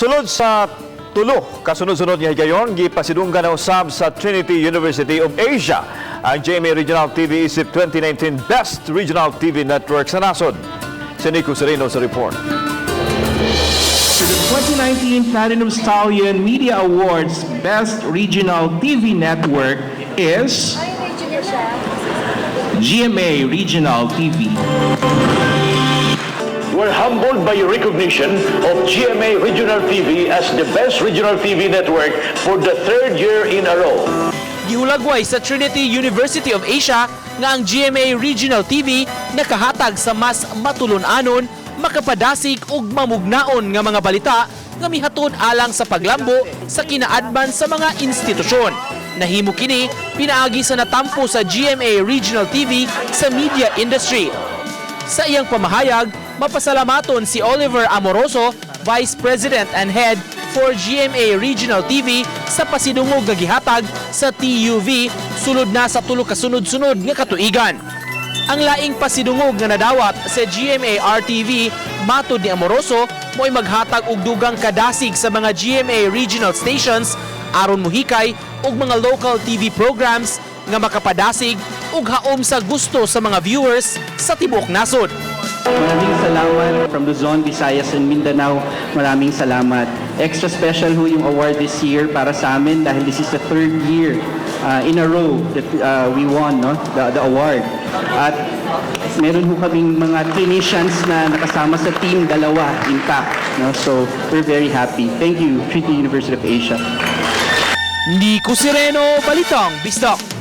Sulod sa tulo kasunod-sunod nga higayon, gipasidunggan na usab sa Trinity University of Asia ang GMA Regional TV isip 2019 Best Regional TV Network sa nasod. Si Nico Sereno sa report. To the 2019 Platinum Stallion Media Awards Best Regional TV Network is GMA Regional TV. We're humbled by your recognition of GMA Regional TV as the best regional TV network for the third year in a row. Gihulagway sa Trinity University of Asia nga ang GMA Regional TV nakahatag sa mas matulon-anon, makapadasig ug mamugnaon nga mga balita nga mihatod alang sa paglambo sa kinaadman sa mga institusyon. Nahimo kini pinaagi sa natampo sa GMA Regional TV sa media industry. Sa iyang pamahayag, mapasalamaton si Oliver Amoroso, Vice President and Head for GMA Regional TV, sa pasidungog nga gihatag sa TUV sulod na sa tulo ka sunod-sunod nga katuigan. Ang laing pasidungog nga nadawat sa GMA RTV, matod ni Amoroso, mo'y maghatag og dugang kadasig sa mga GMA regional stations aron muhikay og mga local TV programs nga makapadasig ug haom sa gusto sa mga viewers sa tibuok nasod. Maraming salamat from Luzon, Visayas, and Mindanao. Maraming salamat. Extra special ho yung award this year para sa amin dahil this is the third year in a row that we won, no, the award. At meron ho kaming mga clinicians na nakasama sa team, dalawa in fact. No? So we're very happy. Thank you, Trinity University of Asia. Nico Sireno, Balitang Bisdak.